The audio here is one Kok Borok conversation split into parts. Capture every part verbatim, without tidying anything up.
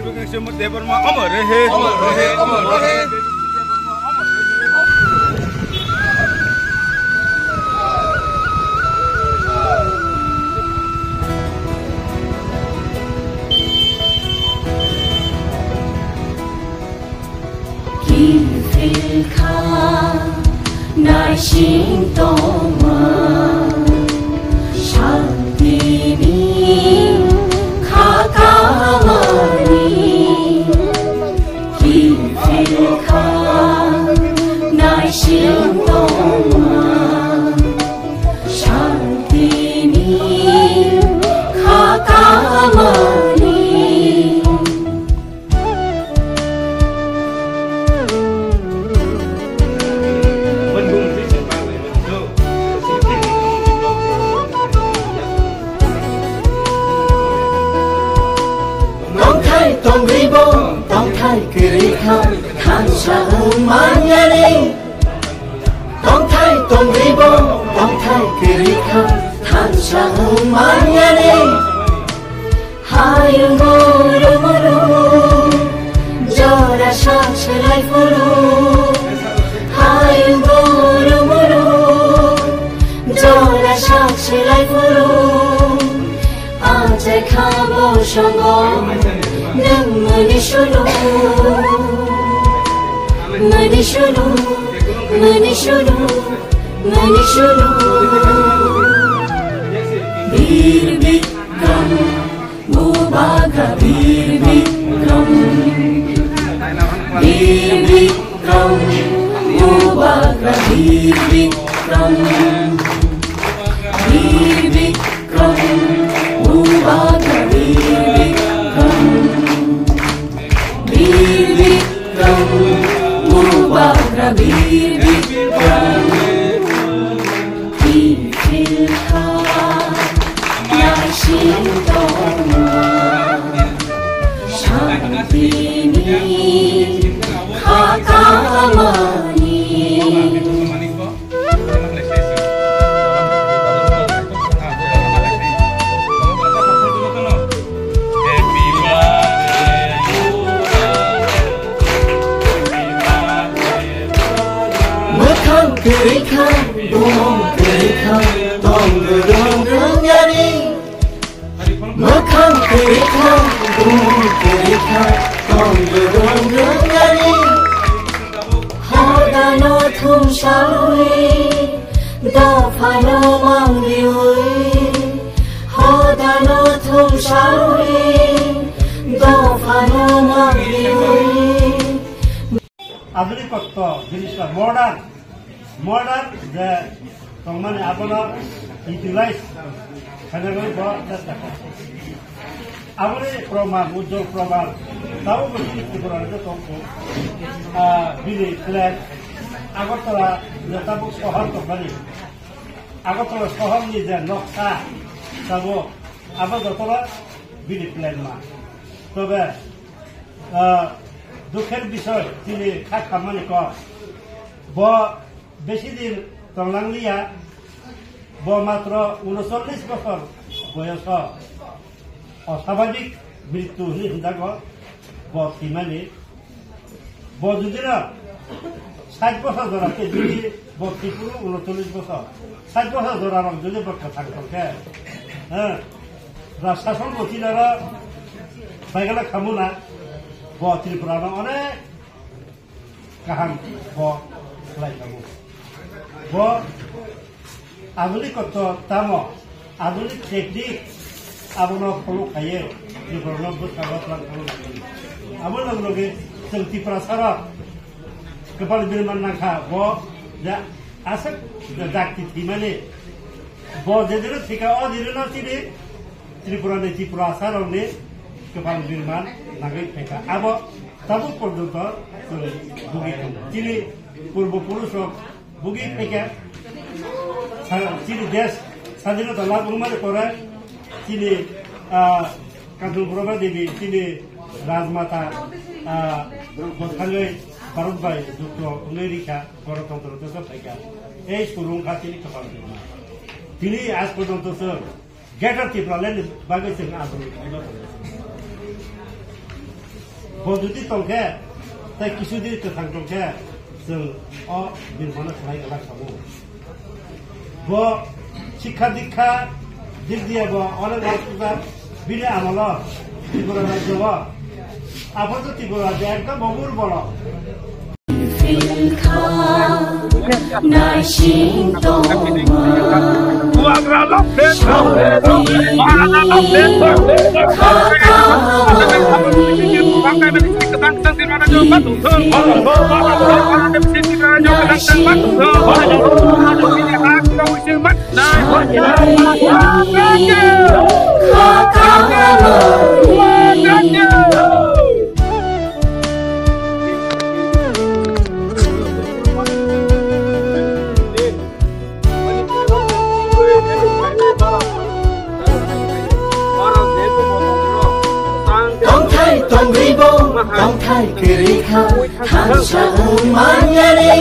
Debbarma amar rahe, amar rahe, amar rahe. Kiphil kha naising tongma, santini kha kamani. Kiphil kha naising tongma, santini kha kamani. Tongthai tongribo, tongthai kwrwi kha, thansa wng manyani. Tongthai tongribo, tongthai kwrwi kha, thansa wng manyani. Hayung muru muru, jora sak selai phuru. Hayung muru muru, jora sak selai phuru. Achai kha bo songo, nwng mani sulu. Mani sulu, mani sulu, mani sulu. Bir Bikram. Bubagra Bir Bikram, Bir Bikram, Bubagra Bir Bikram, Bir Bikram, Bubagra Bir Bikram, Bir Bikram, Bubagra Bir Bikram. Kiphil kha naising tongma, santini kha kamani. Mwkhang kwrwi kha, bumung kwrwi kha, tong rwrwng rwngyani. Mwkhang kwrwi kha, bumung kwrwi kha, tong rwrwng rwngyani. Hodano thumsawi, dophano mangriwi. Hodano thumsawi, dophano mangriwi. Adhunikotto jinisno modern, modern je tongmani abono utilize khainani bo chesta kha. Aboni proman, ujjol proman, tabuk bo chini Tripura rajyo tongkhu, ah, bini flag Agartala je tabuk sohor tongmani, Agartala sohorni je noksa tabuk abo jotono bini flag ma. Tobe Ah, dukher bisoy, chini kha khammani kok. Bo besi din tonglangliya, bo matro unocholish bochor boyoso osababik mrityu hwnwi hwnjago, bo thwimani. Bo judino sait bochor jora khe judi bo thwiphuno unocholish bochor, sait bochor jora rok judi bo kwthang tongkhe, eh, Raj sason bo chinaro baigala khamuna, bo Tripura no onek kaham bo khlai khamu. Bo adhunikotto tamo, adhunik technique abono follow khaiye Tripura no bwskango twlang khamu nangmani. Abo loge loge chwng Tiprasa rok kwpal birman nangkha bo je aswk je dakti thwimani. Bo jedino thika o dino no chini Tripura ni Tripura asarokni kwpal birman nagwi phaikha. Abo tabuk porjonto chwng bugi tongo. Chini purbo purush rok bugi phaikha. Sa-, chini desh sadinota lab wngmani pore chini, ah, Kanchanprabha Devi chini Rajmata, ah, bwthangwi Bharat bai jukto wngwi rikha, Ganatantra teisa phaikha. Ei surung kha chini kwpal birman. Tini aaj porjonto chwng Greater Tipraland ni bagwi chwng andolon khaima tongo. Bo jodi tongkhe, tei kisu di kwthang tongkhe, chwng o birmano khlai glak tongo. Bo sikha dikha dik diya bo onek wal puja bini amolo Tripura rajyo o. Abo to Tripura rajyo ekdom bobur bolo. Naising tongma. Tongthai tongribo, tongthai kwrwi kha, thansa wng manyani.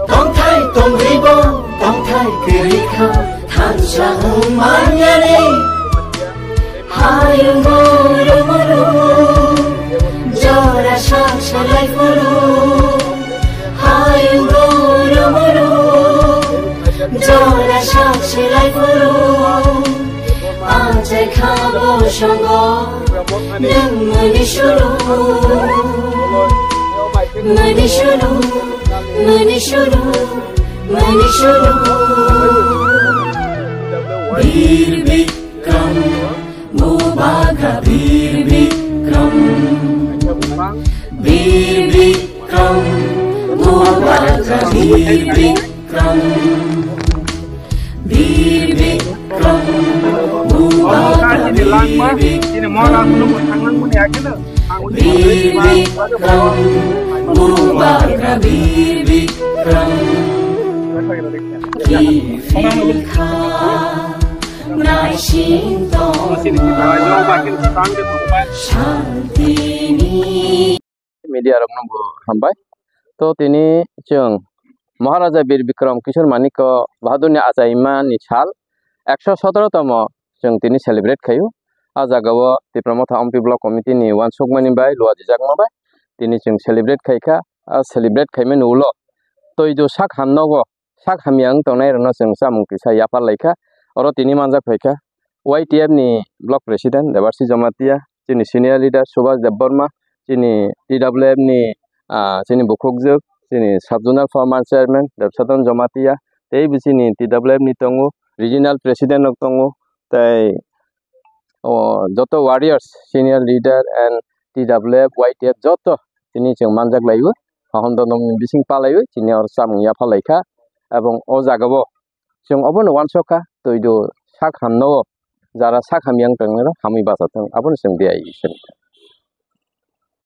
Tongthai tongribo, tongthai kwrwi kha, thansa wng manyani. Hayung guru muru, jora sak salai phuru. Hayung guru muru, jora sak salai phuru. Achai kha bo songo, nwng mani suru. Mani suru, mani suru, mani suru. Bir Bikram, Bubagra Bir Bikram. Bir Bikram, Bubagra Bir Bikram. Bir Bikram, Bubagra Bir Bikram. Bir Bikram, Bubagra Bir Bikram. Ki philkha, naising tongma, shantini. Media rokno bo hambai. To tini chwng Maharaja Bir Bikram Kishore Manikya Bahadurni achaimani sal ekso sotoro tomo chwng tini celebrate khaio. A jagao Tipra Motha Ompi Block Committee ni uansukmani bai luajijakma bai tini chwng celebrate khaikha. A celebrate khaimani ulo toido sak hamnogo sak hamya wng tongnai rokno chwng chamung kisa yapharlaikha. Oro tini manjak phaikha Y T F ni Block President Debarshi Jamatia, chini senior leader Subhas Debbarma, chini T W F ni, ah, chini bukhukjwk, chini Sub Zonal Former Chairman Debsadhan Jamatia, tei bo chini T W F ni tongo, Regional President rok tongo, tei o joto warriors, senior leader and T W F, Y T F joto tini chwng manjak laiwi, hohom dondom ni bising palaiwi chini oro chamung yapharlaikha, ebong o jagao chwng obono uansukha, toido sak hamno, jara sak hamya wng tongnai rok hamwi bachathwng, abono chwng diya.